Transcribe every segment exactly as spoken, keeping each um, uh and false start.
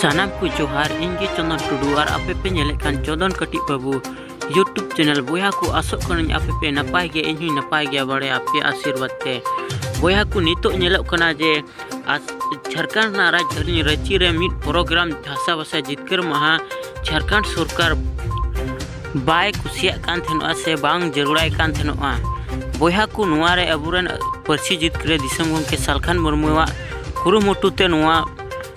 ᱥᱟᱱᱟᱢ ᱠᱚ ᱡᱚᱦᱟᱨ, ᱤᱧ ᱜᱮ ᱪᱚᱸᱫᱚᱱ ᱴᱩᱰᱩ ᱟᱨ ᱟᱯᱮ ᱯᱮ ᱧᱮᱞᱮᱫ ᱠᱟᱱ ᱪᱚᱸᱫᱚᱱ ᱠᱟᱹᱴᱤᱡ ᱵᱟᱹᱵᱩ YouTube channel᱾ ᱵᱚᱭᱦᱟ ᱠᱚ, ᱟᱥᱚᱜ ᱠᱟᱹᱱᱟᱹᱧ ᱟᱯᱮ ᱯᱮ ᱱᱟᱯᱟᱭ ᱜᱮᱭᱟ, ᱤᱧ ᱦᱚᱸᱧ ᱱᱟᱯᱟᱭ ᱜᱮᱭᱟ ᱵᱟᱲᱮ ᱟᱯᱮᱭᱟᱜ ᱟᱥᱤᱨᱵᱟᱫᱽ ᱛᱮ᱾ ᱵᱚᱭᱦᱟ ᱠᱚ, ᱱᱤᱛᱚᱜ ᱧᱮᱞᱚᱜ ᱠᱟᱱᱟ ᱡᱮ ᱟᱥ-, ᱡᱷᱟᱲᱠᱷᱚᱸᱰ ᱨᱮᱱᱟᱜ ᱨᱟᱡᱽᱫᱷᱟᱱᱤ ᱨᱟᱺᱪᱤ ᱨᱮ ᱢᱤᱫ program ᱦᱟᱥᱟ ᱵᱷᱟᱥᱟ ᱡᱤᱛᱠᱟᱹᱨ ᱢᱟᱦᱟ ᱡᱷᱟᱲᱠᱷᱚᱸᱰ ᱥᱚᱨᱠᱟᱨ ᱵᱟᱭ ᱠᱩᱥᱤᱭᱟᱜ ᱠᱟᱱ ᱛᱟᱦᱮᱱᱚᱜᱼᱟ ᱥᱮ ᱵᱟᱝ ᱡᱟᱹᱨᱩᱲᱟᱭ ᱠᱟᱱ ᱛᱟᱦᱮᱱᱚᱜᱼᱟ᱾ ᱵᱚᱭᱦᱟ ᱠᱚ, ᱱᱚᱣᱟ ᱨᱮ ᱟᱵᱚᱨᱮᱱ ᱯᱟᱹᱨᱥᱤ ᱡᱤᱛᱠᱟᱹᱨᱤᱭᱟᱹ ᱫᱤᱥᱚᱢ ᱜᱚᱢᱠᱮ ᱥᱟᱞᱠᱷᱟᱱ ᱢᱩᱨᱢᱩᱣᱟᱜ ᱠᱩᱨᱩᱢᱩᱴᱩ ᱛᱮ ᱱᱚᱣᱟ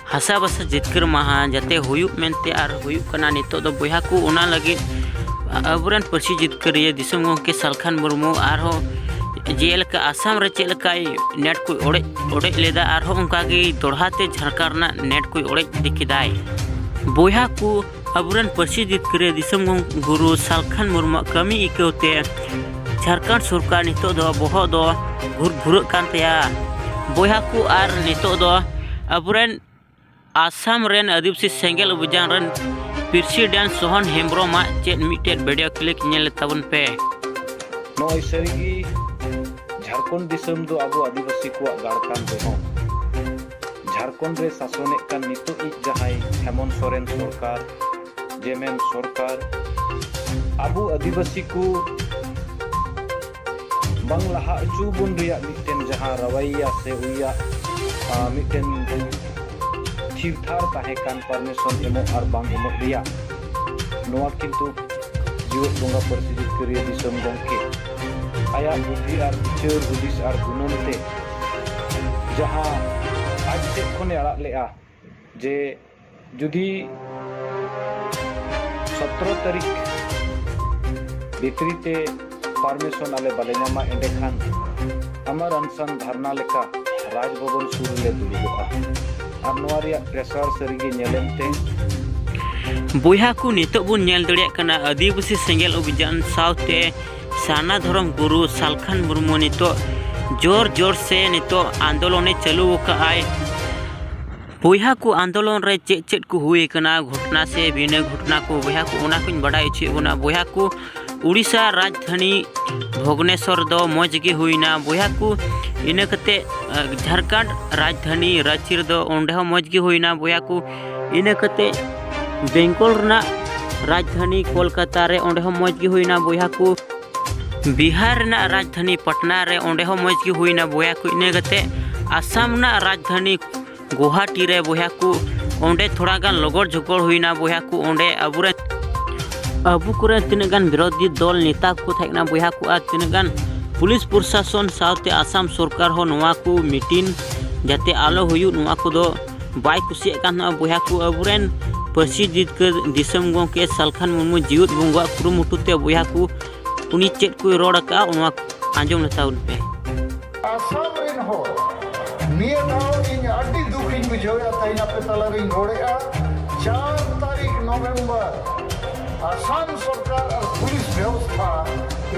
ᱦᱟᱥᱟ ᱵᱷᱟᱥᱟ ᱡᱤᱛᱠᱟᱹᱨ ᱢᱟᱦᱟ ᱡᱟᱛᱮ ᱦᱩᱭᱩᱜ ᱢᱮᱱᱛᱮ ᱟᱨ ᱦᱩᱭᱩᱜ ᱠᱟᱱᱟ᱾ ᱱᱤᱛᱚᱜ ᱫᱚ ᱵᱚᱭᱦᱟ ᱠᱚ, ᱚᱱᱟ ᱞᱟᱹᱜᱤᱫ ᱟᱵᱚᱨᱮᱱ ᱯᱟᱹᱨᱥᱤ ᱡᱤᱛᱠᱟᱹᱨᱤᱭᱟᱹ ᱫᱤᱥᱚᱢ ᱜᱚᱢᱠᱮ ᱥᱟᱞᱠᱷᱟᱱ ᱢᱩᱨᱢᱩ ᱟᱨᱦᱚᱸ ᱡᱮᱞᱮᱠᱟ ᱟᱥᱟᱢ ᱨᱮ ᱪᱮᱫ ᱞᱮᱠᱟᱭ ᱱᱮᱴ ᱠᱚᱭ ᱚᱲᱮᱡ, ᱚᱲᱮᱡ ᱞᱮᱫᱟ, ᱟᱨᱦᱚᱸ ᱚᱱᱠᱟᱜᱮ ᱫᱚᱲᱦᱟ ᱛᱮ ᱡᱷᱟᱲᱠᱷᱚᱸᱰ ᱨᱮᱱᱟᱜ ᱱᱮᱴ ᱠᱚᱭ ᱚᱲᱮᱡ ᱤᱫᱤ ᱠᱮᱫᱟᱭ᱾ ᱵᱚᱭᱦᱟ ᱠᱚ, ᱟᱵᱚᱨᱮᱱ ᱯᱟᱹᱨᱥᱤ ᱡᱤᱛᱠᱟᱹᱨᱤᱭᱟᱹ ᱫᱤᱥᱚᱢ ᱜᱚᱢ-, ᱜᱩᱨᱩ ᱥᱟᱞᱠᱷᱟᱱ ᱢᱩᱨᱢᱩᱣᱟᱜ ᱠᱟᱹᱢᱤ ᱤᱠᱟᱹᱣ ᱛᱮ ᱡᱷᱟᱲᱠᱷᱚᱸᱰ ᱥᱚᱨᱠᱟᱨ ᱱᱤᱛᱚᱜ ᱫᱚ ᱵᱚᱦᱚᱜ ᱫᱚ ᱜᱷᱩᱨ ᱜᱷᱩᱨᱟᱹᱜ ᱠᱟᱱ ᱛᱟᱭᱟ᱾ ᱵᱚᱭᱦᱟ ᱠᱚ, ᱟᱨ ᱱᱤᱛᱚᱜ ᱫᱚ ᱟᱵᱚᱨᱮᱱ ᱟᱥᱟᱢ ᱨᱮᱱ ᱟᱹᱫᱤᱵᱟᱹᱥᱤ ᱥᱮᱸᱜᱮᱞ ᱚᱵᱷᱤᱡᱟᱱ ᱨᱮᱱ president ᱥᱳᱦᱚᱱ ᱦᱮᱢᱵᱨᱚᱢᱟᱜ ᱪᱮᱫ ᱢᱤᱫᱴᱮᱡ video clip ᱧᱮᱞ ᱛᱟᱵᱚᱱ ᱯᱮ᱾ ᱱᱚᱜᱼᱚᱭ ᱥᱟᱹᱨᱤᱜᱮ ᱡᱷᱟᱲᱠᱷᱚᱸᱰ ᱫᱤᱥᱚᱢ ᱫᱚ ᱟᱵᱚ ᱟᱹᱫᱤᱵᱟᱹᱥᱤ ᱠᱚᱣᱟᱜ ᱜᱟᱲ ᱠᱟᱱ ᱨᱮᱦᱚᱸ, ᱡᱷᱟᱲᱠᱷᱚᱸᱰ ᱨᱮ ᱥᱟᱥᱚᱱᱮᱫ ᱠᱟᱱ ᱱᱤᱛᱚᱜ ᱤᱡ ᱡᱟᱦᱟᱸᱭ ᱦᱮᱢᱚᱱᱛ ᱥᱚᱨᱮᱱ ᱥᱚᱨᱠᱟᱨ, ᱡᱮᱢᱮᱱ ᱥᱚᱨᱠᱟᱨ, ᱟᱵᱚ ᱟᱹᱫᱤᱵᱟᱹᱥᱤ ᱠᱚ ᱵᱟᱝ ᱞᱟᱦᱟ ᱦᱚᱪᱚ ᱵᱚᱱ ᱨᱮᱭᱟᱜ ᱢᱤᱫᱴᱮᱱ ᱡᱟᱦᱟᱸ ᱨᱟᱣᱟᱭᱟ ᱥᱮ ᱩᱭᱟᱜ, ᱟ, ᱢᱤᱫᱴᱮᱱ ᱛᱷᱤᱨ ᱛᱷᱟᱨ ᱛᱟᱦᱮᱸ ᱠᱟᱱ permission ᱮᱢᱚᱜ ᱟᱨ ᱵᱟᱝ ᱮᱢᱚᱜ ᱨᱮᱭᱟᱜ, ᱱᱚᱣᱟ ᱠᱤᱱᱛᱩ ᱡᱤᱣᱮᱫ ᱵᱚᱸᱜᱟ ᱯᱟᱹᱨᱥᱤ ᱡᱤᱛᱠᱟᱹᱨᱤᱭᱟᱹ ᱫᱤᱥᱚᱢ ᱜᱚᱢᱠᱮ ᱟᱭᱟᱜ ᱵᱩᱫᱽᱫᱷᱤ ᱟᱨ ᱵᱤᱪᱟᱹᱨ ᱦᱩᱫᱤᱥ ᱟᱨ ᱜᱩᱱᱟᱹᱱ ᱛᱮ ᱡᱟᱦᱟᱸ ᱟᱡ ᱥᱮᱫ ᱠᱷᱚᱱᱮ ᱟᱲᱟᱜ ᱞᱮᱜᱼᱟ, ᱡᱮ ᱡᱩᱫᱤ ᱥᱚᱛᱨᱚ ᱛᱟᱹᱨᱤᱠᱷ ᱵᱷᱤᱛᱨᱤ ᱛᱮ permission ᱟᱞᱮ ᱵᱟᱞᱮ ᱧᱟᱢᱟ, ᱮᱸᱰᱮᱠᱷᱟᱱ ᱟᱢᱟᱨ ᱚᱱᱥᱚᱱ ᱫᱷᱟᱨᱱᱟ ᱞᱮᱠᱟ ᱨᱟᱡᱽ ᱵᱷᱚᱵᱚᱱ ᱥᱩᱨ ᱨᱮᱞᱮ ᱫᱩᱲᱩᱵᱚᱜᱼᱟ᱾ ᱟᱨ ᱱᱚᱣᱟ ᱨᱮᱭᱟᱜ pressure ᱥᱟᱹᱨᱤᱜᱮ ᱧᱮᱞᱮᱱ ᱛᱮ, ᱵᱚᱭᱦᱟ ᱠᱚ, ᱱᱤᱛᱚᱜ ᱵᱚᱱ ᱧᱮᱞ ᱫᱟᱲᱮᱭᱟᱜ ᱠᱟᱱᱟ ᱟᱹᱫᱤᱵᱟᱹᱥᱤ ᱥᱮᱸᱜᱮᱞ ᱚᱵᱷᱤᱡᱟᱱ ᱥᱟᱶᱛᱮ ᱥᱟᱨᱱᱟ ᱫᱷᱚᱨᱚᱢ ᱜᱩᱨᱩ ᱥᱟᱞᱠᱷᱟᱱ ᱢᱩᱨᱢᱩ ᱱᱤᱛᱚᱜ ᱡᱳᱨ ᱡᱳᱨ ᱥᱮ ᱱᱤᱛᱚᱜ ᱟᱱᱫᱳᱞᱚᱱᱮ ᱪᱟᱹᱞᱩ ᱟᱠᱟᱫᱼᱟᱭ᱾ ᱵᱚᱭᱦᱟ ᱠᱚ, ᱟᱱᱫᱳᱞᱚᱱ ᱨᱮ ᱪᱮᱫ ᱪᱮᱫ ᱠᱚ ᱦᱩᱭ ᱟᱠᱟᱱᱟ, ᱜᱷᱚᱴᱚᱱᱟ ᱥᱮ ᱵᱤᱱᱟᱹ ᱜᱷᱚᱴᱚᱱᱟ ᱠᱚ, ᱵᱚᱭᱦᱟ ᱠᱚ, ᱚᱱᱟ ᱠᱚᱧ ᱵᱟᱰᱟᱭ ᱦᱚᱪᱚᱭᱮᱫ ᱵᱚᱱᱟ᱾ ᱵᱚᱭᱦᱟ ᱠᱚ, ᱩᱲᱤᱥᱥᱟ ᱨᱟᱡᱽᱫᱷᱟᱱᱤ ᱵᱷᱩᱵᱽᱱᱮᱥᱚᱨ ᱫᱚ ᱢᱚᱡᱽ ᱜᱮ ᱦᱩᱭᱱᱟ᱾ ᱵᱚᱭᱦᱟ ᱠᱚ, ᱤᱱᱟᱹ ᱠᱟᱛᱮ, ᱟ, ᱡᱷᱟᱲᱠᱷᱚᱸᱰ ᱨᱟᱡᱽᱫᱷᱟᱱᱤ ᱨᱟᱺᱪᱤ ᱨᱮᱫᱚ ᱚᱸᱰᱮ ᱦᱚᱸ ᱢᱚᱡᱽ ᱜᱮ ᱦᱩᱭᱱᱟ᱾ ᱵᱚᱭᱦᱟ ᱠᱚ, ᱤᱱᱟᱹ ᱠᱟᱛᱮ ᱵᱮᱝᱜᱚᱞ ᱨᱮᱱᱟᱜ ᱨᱟᱡᱽᱫᱷᱟᱱᱤ ᱠᱳᱞᱠᱟᱛᱟ ᱨᱮ, ᱚᱸᱰᱮ ᱦᱚᱸ ᱢᱚᱡᱽ ᱜᱮ ᱦᱩᱭᱱᱟ ᱵᱚᱭᱦᱟ ᱠᱚ᱾ ᱵᱤᱦᱟᱨ ᱨᱮᱱᱟᱜ ᱨᱟᱡᱽᱫᱷᱟᱱᱤ ᱯᱟᱴᱱᱟ ᱨᱮ, ᱚᱸᱰᱮ ᱦᱚᱸ ᱢᱚᱡᱽ ᱜᱮ ᱦᱩᱭᱱᱟ ᱵᱚᱭᱦᱟ ᱠᱚ᱾ ᱤᱱᱟᱹ ᱠᱟᱛᱮ ᱟᱥᱟᱢ ᱨᱮᱱᱟᱜ ᱨᱟᱡᱽᱫᱷᱟᱱᱤ ᱜᱩᱣᱟᱦᱟᱴᱤ ᱨᱮ ᱵᱚᱭᱦᱟ ᱠᱚ, ᱚᱸᱰᱮ ᱛᱷᱚᱲᱟ ᱜᱟᱱ ᱞᱚᱜᱚᱲ ᱡᱷᱚᱜᱚᱲ ᱦᱩᱭᱱᱟ ᱵᱚᱭᱦᱟ ᱠᱚ᱾ ᱚᱸᱰᱮ ᱟᱵᱚᱨᱮᱱ, ᱟᱵᱚ ᱠᱚᱨᱮᱱ ᱛᱤᱱᱟᱹᱜ ᱜᱟᱱ ᱵᱤᱨᱳᱫᱷᱤ ᱫᱚᱞ ᱱᱮᱛᱟ ᱠᱚ ᱛᱟᱦᱮᱸ ᱠᱟᱱᱟ ᱵᱚᱭᱦᱟ ᱠᱚ, ᱟᱨ ᱛᱤᱱᱟᱹᱜ ᱜᱟᱱ ᱯᱩᱞᱤᱥ ᱯᱨᱚᱥᱟᱥᱚᱱ ᱥᱟᱶᱛᱮ ᱟᱥᱟᱢ ᱥᱚᱨᱠᱟᱨ ᱦᱚᱸ ᱱᱚᱣᱟ ᱠᱚ ᱢᱤᱴᱤᱝ ᱡᱟᱛᱮ ᱟᱞᱚ ᱦᱩᱭᱩᱜ, ᱱᱚᱣᱟ ᱠᱚᱫᱚ ᱵᱟᱭ ᱠᱩᱥᱤᱭᱟᱜ ᱠᱟᱱ ᱛᱟᱦᱮᱱᱟ ᱵᱚᱭᱦᱟ ᱠᱚ᱾ ᱟᱵᱚᱨᱮᱱ ᱯᱟᱹᱨᱥᱤ ᱡᱤᱛᱠᱟᱹᱨ ᱫᱤᱥᱚᱢ ᱜᱚᱢᱠᱮ ᱥᱟᱞᱠᱷᱟᱱ ᱢᱩᱨᱢᱩ ᱡᱤᱣᱮᱫ ᱵᱚᱸᱜᱟᱣᱟᱜ ᱠᱩᱨᱩᱢᱩᱴᱩ ᱛᱮ ᱵᱚᱭᱦᱟ ᱠᱚ, ᱩᱱᱤ ᱪᱮᱫ ᱠᱚᱭ ᱨᱚᱲ ᱟᱠᱟᱫᱼᱟ, ᱱᱚᱣᱟ ᱟᱸᱡᱚᱢ ᱞᱮᱛᱟᱵᱚᱱ ᱯᱮ᱾ ᱟᱥᱟᱢ ᱨᱮᱱ ᱦᱚᱲ, ᱱᱤᱭᱟᱹ ᱫᱷᱟᱣ ᱤᱧ ᱟᱹᱰᱤ ᱫᱩᱠ ᱤᱧ ᱵᱩᱡᱷᱟᱹᱣᱮᱫᱼᱟ, ᱛᱮᱦᱮᱧ ᱟᱯᱮ ᱛᱟᱞᱟᱨᱤᱧ ᱨᱚᱲᱮᱫᱼᱟ᱾ ᱪᱟᱨ ᱛᱟᱹᱨᱤᱠᱷ ᱱᱚᱵᱷᱮᱢᱵᱚᱨ ᱟᱥᱟᱢ ᱥᱚᱨᱠᱟᱨ ᱟᱨ ᱯᱩᱞᱤᱥ ᱵᱮᱵᱚᱥᱛᱷᱟ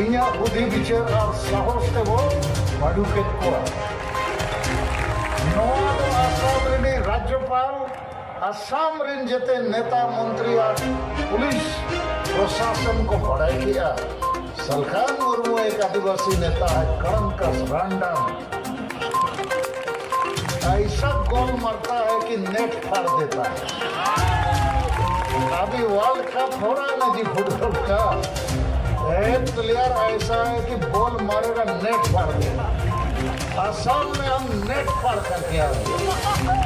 ᱤᱧᱟᱹᱜ ᱵᱩᱫᱷᱤ ᱵᱤᱪᱟᱹᱨ ᱟᱨ ᱥᱟᱦᱚᱥ ᱛᱮᱵᱚ ᱵᱟᱹᱰᱩ ᱠᱮᱫ ᱠᱚᱣᱟ᱾ ᱱᱚᱣᱟ ᱫᱚ ᱟᱥᱟᱢ ᱨᱤᱱᱤᱡ ᱨᱟᱡᱽᱡᱚᱯᱟᱞ, ᱟᱥᱟᱢ ᱨᱤᱱ ᱡᱮᱛᱮ ᱱᱮᱛᱟ ᱢᱚᱱᱛᱨᱤ ᱟᱨ ᱯᱩᱞᱤᱥ ᱯᱨᱚᱥᱟᱥᱚᱱ ᱠᱚ ᱵᱟᱲᱟᱭ ᱠᱮᱫᱼᱟ, ᱥᱟᱞᱠᱷᱟᱱ ᱢᱩᱨᱢᱩ ᱮᱠ ᱟᱹᱫᱤᱵᱟᱹᱥᱤ ᱱᱮᱛᱟ ᱦᱮ, ᱠᱚᱲᱚᱝᱠᱟᱥ ᱨᱟᱱᱰᱟᱢ᱾ ऐसा गोल मारता है कि नेट फाड़ देता है। अभी वर्ल्ड कप हो रहा है ना जी, फुटबॉल का, एक प्लेयर ऐसा है कि बॉल मारेगा, नेट फाड़ देगा। असम में हम नेट फाड़ करके आएंगे।